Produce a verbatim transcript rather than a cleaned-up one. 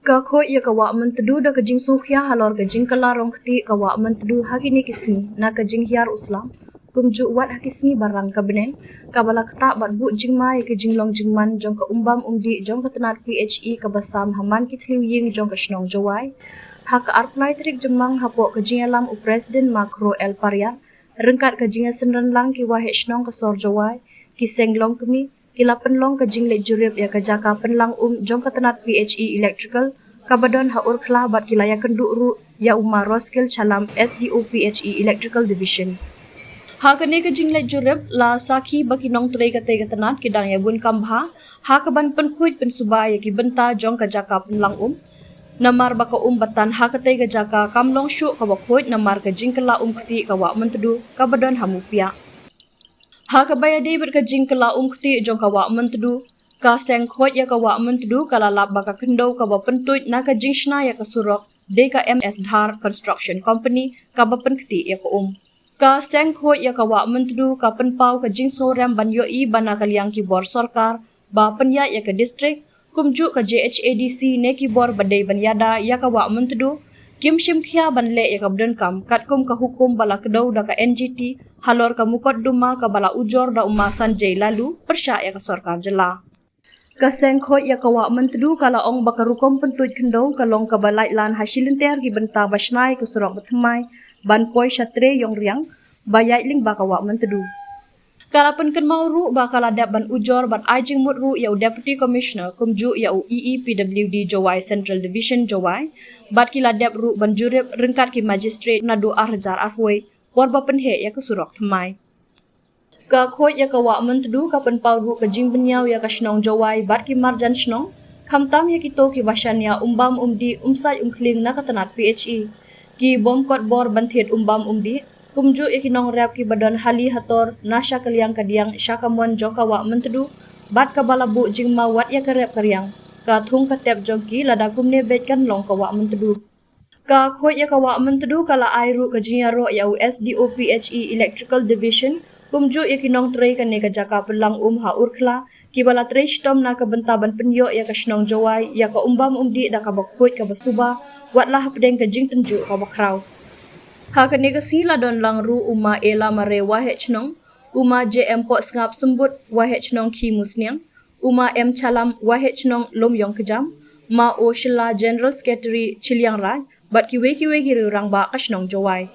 Ka khuid ïa ka Wah Myntdu da ka jingsngewkhia halor ka jingkylla rong kti ka Wah Myntdu ha kine ki sngi na ka jinghiar u slam, kumjuh wat ha ki sngi ba rang ka bneng, kaba la ktah bad buh jingma ïa ka jinglong jingman jong ka umbam umdih jong ka tnat P H E kaba sam ha man ki thliew ïing jong ka shnong Jowai. Ha ka arphew lai tarik Jymmang hapoh ka jingïalam u President Mark Roel Pariat, ryngkat ka jingïasynran lang ki waheh shnong ka sor Jowai, ki seng longkmie, ki la pynlong ka jingleit jurip ïa ka jaka pynlang um jong ka tnat P H E Electrical, kaba don ha Urkhla bad ki la ïakynduh ruh ïa u Ma Roskil Chalam, S D O P H E Electrical Division. Ha kane ka jingleit jurip la sakhi ba ki nongtrei katei ka tnat ki dang ïa bun kam bha ha kaban pynkhuid pynsuba ïa ki bynta jong ka jaka pynlang um. Namar ba ka um ba tan ha katei ka jaka kam long shuh kaba khuid namar ka jingkylla um kti ka Wah Myntdu kaba don ha Mupiah. Ha kaba ïadei bad ka jingkylla um kti jong ka Wah Myntdu, ka seng khuid ïa ka Wah Myntdu ka la lap ba ka khyndew kaba pyntuid na ka jingshna ïa ka surok dei ka M S Dhar Construction Company kaba pynkti ïa ka um. Ka seng khuid ïa ka Wah Myntdu ka pynpaw ka jingsngewrem ban ïohi ba na ka liang ki bor sorkar ba pynïaid ïa ka district, kumjuh ka J H A D C ne ki bor ba dei ban ïada ïa ka Wah Myntdu, kim shim khia ban leh ïa ka bdonkam katkum ka hukum ba la kdew da ka N G T halor ka mukotduma kaba la ujor da u Ma Sanjay Laloo pyrshah ïa ka sorkar jylla. Ka seng khuid ïa ka Wah Myntdu ka la ong ba ka rukom pyntuid khyndew ka long kaba lait lan ha shilynter ki bynta ba shna ïa ka surok ba thymmai ban poi sha Tre Ïong Riang ba ïaid lyngba ka Wah Myntdu. Ka la pynkynmaw ruh ba ka la dep ban ujor bad ai jingmut ruh ïa u Deputy Commissioner kumjuh ïa u E E P W D Jowai Central Division Jowai, bad ki la dep ruh ban jurip ryngkat ki magistrate naduh ar hajar arphew wei por ba pynheh ïa ka surok thymmai. Ka khuid ïa ka Wah Myntdu ka pynpaw ruh ka jingbynñiaw ïa ka shnong Jowai bad ki marjan shnong, khamtam ïa kito kiba shaniah umbam umdih, umsaid umkhlieng na ka tnat P H E. Ki bym kot bor ban thied umbam umdih, kumjuh ïa ki nongrep kiba don hali hator na sha ka liang ka diang sha ka mon jong ka Wah Myntdu, bad kaba la buh jingma wat ïa ka rep ka riang, ka thung ka tep jong ki lada kumne beit kan long ka Wah Myntdu. Ka khuid ïa ka Wah Myntdu ka la ai ruh ka jingïaroh ïa u S D O P H E Electrical Division, kumjuh ïa ki nongtrei kane ka jaka pynlang um ha Urkhla, kiba la trei shitom na ka bynta ban pynïoh ïa ka shnong Jowai ïa ka umbam umdih da kaba khuid kaba suba, wat la hapdeng ka jingtynjuh kaba khraw. Ha kane ka sngi la don lang ruh u Ma Ella Mare Waheh Chnong, u Ma J M Pohsngap Symbut Waheh Chnong Khimusniang, u Ma M Chalam Waheh Chnong Lumïongkjam, Ma O Shylla General Secretary Chilliangraij, bad kiwei kiwei ki riew rangbah ka shnong Jowai.